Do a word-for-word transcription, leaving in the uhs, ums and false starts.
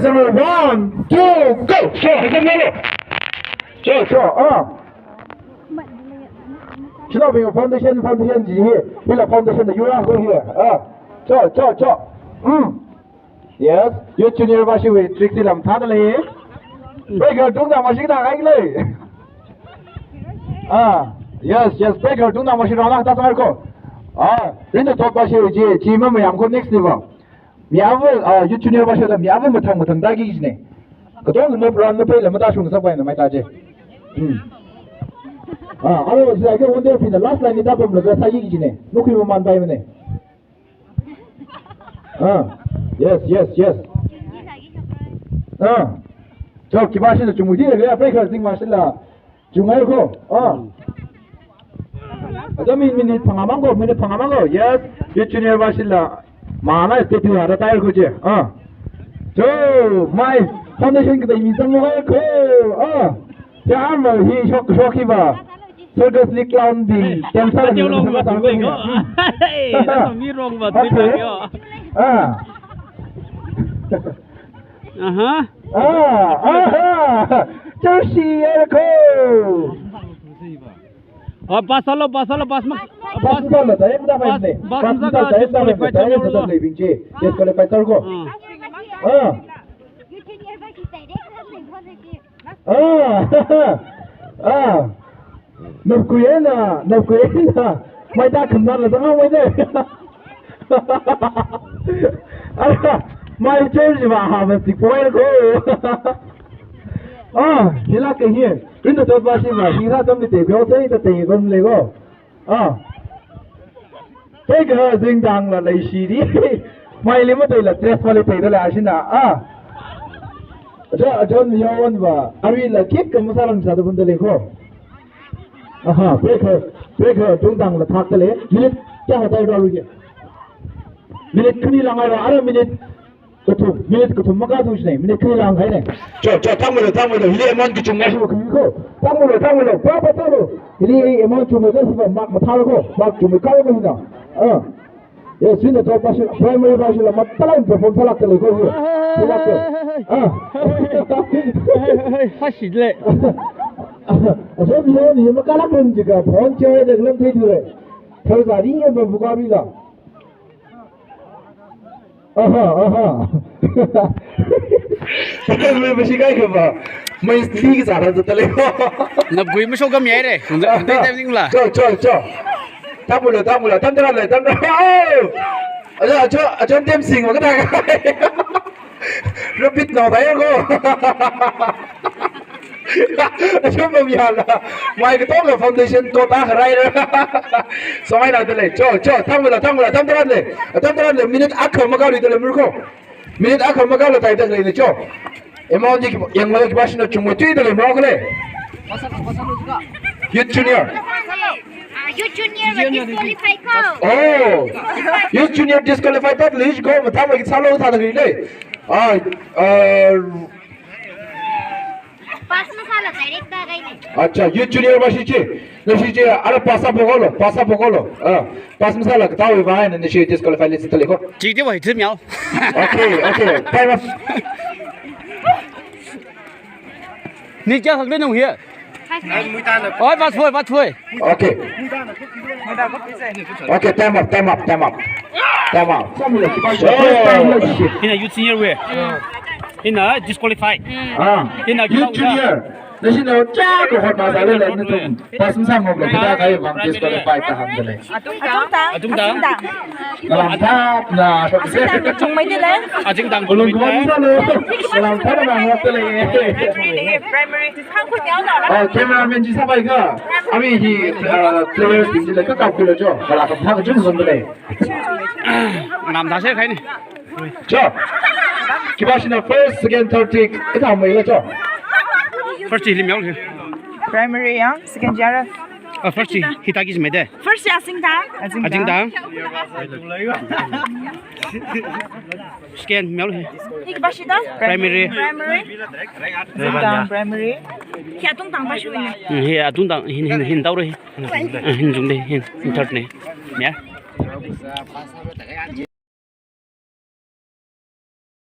One, two, go. Sure, sure, sure. Ah. Sure, sure. Ah. Sure, foundation, foundation ji hi. Hila foundation da yura ko hi. Ah. Sure, sure, sure. Hmm. Yes. Youth Junior vāshiwui trick chi lam thāda lei. Breaker tungda mashina ai lei. Ah. Yes, yes. Breaker tungda mashi rāla ta sāngar ko. Ah. Rinda top vāshiwui chi, chi mamayam ko next level. Mi ava, ah, Youth Junior vāshila mi ava mathang mathang tāki kajina. Katonga map run mapaila matāshung sāpaina maitā je. Hmm. Ah, aro sila ke wonder pina last line ni tāpamlaga sāki kajina. Nukui maman paimana. Ah. Yes, yes, yes. Ah. Chao, khipāshina chungmui dile, breaker zing vāshila. Chungai ko. Ah. Ada min-, minute phangā mang ko, minute phangā mang ko. Yes. Youth Junior vāshila. Mana statue hara tire ko je. Ah. Cho, mai foundation kita mi sang ko. Ah. Ya ama hi shok, shok hi ba. Circus li clown bing. Tem sa. Atiu long ba, tiu long ba. Hey, na mi long ba, tiu long yo. Ah. Aha. Ah, aha. Chao shi ya ko. Oh, pass sālo, pass sālo, pass ma. Pass sālo, tayem da mai ne. Pass sālo, tayem da mai ne. Disqualify sālo. Disqualify sālo, binche. Disqualify sālo ko. Ah. Ah. Ah. Ah. Nap kuye na, nap kuye na. Mai ta kham na la tanga mai ne. Ara, mai church va ha va tik point ko. Ah, hila ke hi. Rinda tot vāshi va, hi sa tam ni te ko sai ta te kon le ko. Ah. Te ka zingdang la lei shi di. Mai le ma te la dress va le te la shina. Ah. Ja, John Miyawan va. Ari la kik ka masalam sa da bun da le ko. Aha, breaker, breaker, tungdang la thak tale. Minute kya hota ra ruge? Minute khani lang ai ra, ara minute kathum, minute kathum maka tu ne, minute khani lang ai ne. Cho, cho, thangmilo, thangmilo, hili amount kachungkha shi ko. Thangmilo, thangmilo, pa pa thangmilo. Hili amount chungmei ka si ba, mark mathā ko, mark chungmei ka ko na. Ah. Yes, sina to passion, primary passion la matalai perform thalak tale ko. Thalak ko. Ah. Hashi le. Aso mi ni ma kala kun jiga phone che de lam thei dure. Thau za ri ya ba buka bi la. Aha, aha. Mai mashi kai ka ba. Mai sli ki zara tale ko. Nap gui masho kam yai re. Dai dai ning la. Cho, cho, cho. Thangmilo, thangmilo, tam tara le, tam tara. Oh! Aja, aja, aja tem sing wa kata. Repeat now, dai ko. Aja mo mi hala. Mai katonga foundation ko ta harai ra. Samai na tale. Cho, cho, thangmilo, thangmilo, tam tara le. Tam tara le, minute akha maka ri tale mur ko. Minute akha maka la tai tale ne cho. Amount ji yang la ki passion chungmei tui tale mo ko le. Youth Junior. Ah, Youth Junior va disqualify ko. Oh. Youth Junior disqualify tat le ko, mathā ma ki sālo thāda le. Ah, ah, pass masāla direct da gai ne. Acha, Youth Junior va shi chi. Na shi chi, ara pass up ko lo, pass up ko lo. Ah, pass masāla kata wi va na shi disqualify le si tale ko. Chi de wa hi thim yao. Okay, okay. Time up. Ni kya khak le nung hi? Oi, pass foi, pass foi. Okay. Okay, time up, time up, time up. Time up. Hina Youth Senior we. Hina disqualify. Ah. Hina Youth Junior. Na shi na cha ko hot ma sa le le na tum. Pass masā mo ko kita kai bang disqualify ta ham le. Atungda. Atungda. Atungda. Kalam thap na shok se. Atungda chungmei de le. Atungda. Ulung ko sa lo. Kalam thap na ngok le. Primary, primary. Hangkut yao na la. Oh, cameraman ji sa bai ka. Ami hi, uh, players din ji le ka kap ku le jo. Kala ka phak jun zon le. Nam da se khai ni. Cho. Khipāshina first, second, third tik. Ita mai la cho. First hi lim yong. Primary yang, second jara. Ah, first hi, hita ki jime de. First ya Asingda. Asingda. Asingda. Second male hi. Hi khipāshida? Primary. Primary. Asingda primary. Hi Atungda vāshu ne. Hmm, hi Atungda hin, hin, hin tau re. Hmm, hin jung de, hin, hin third ne. Ya.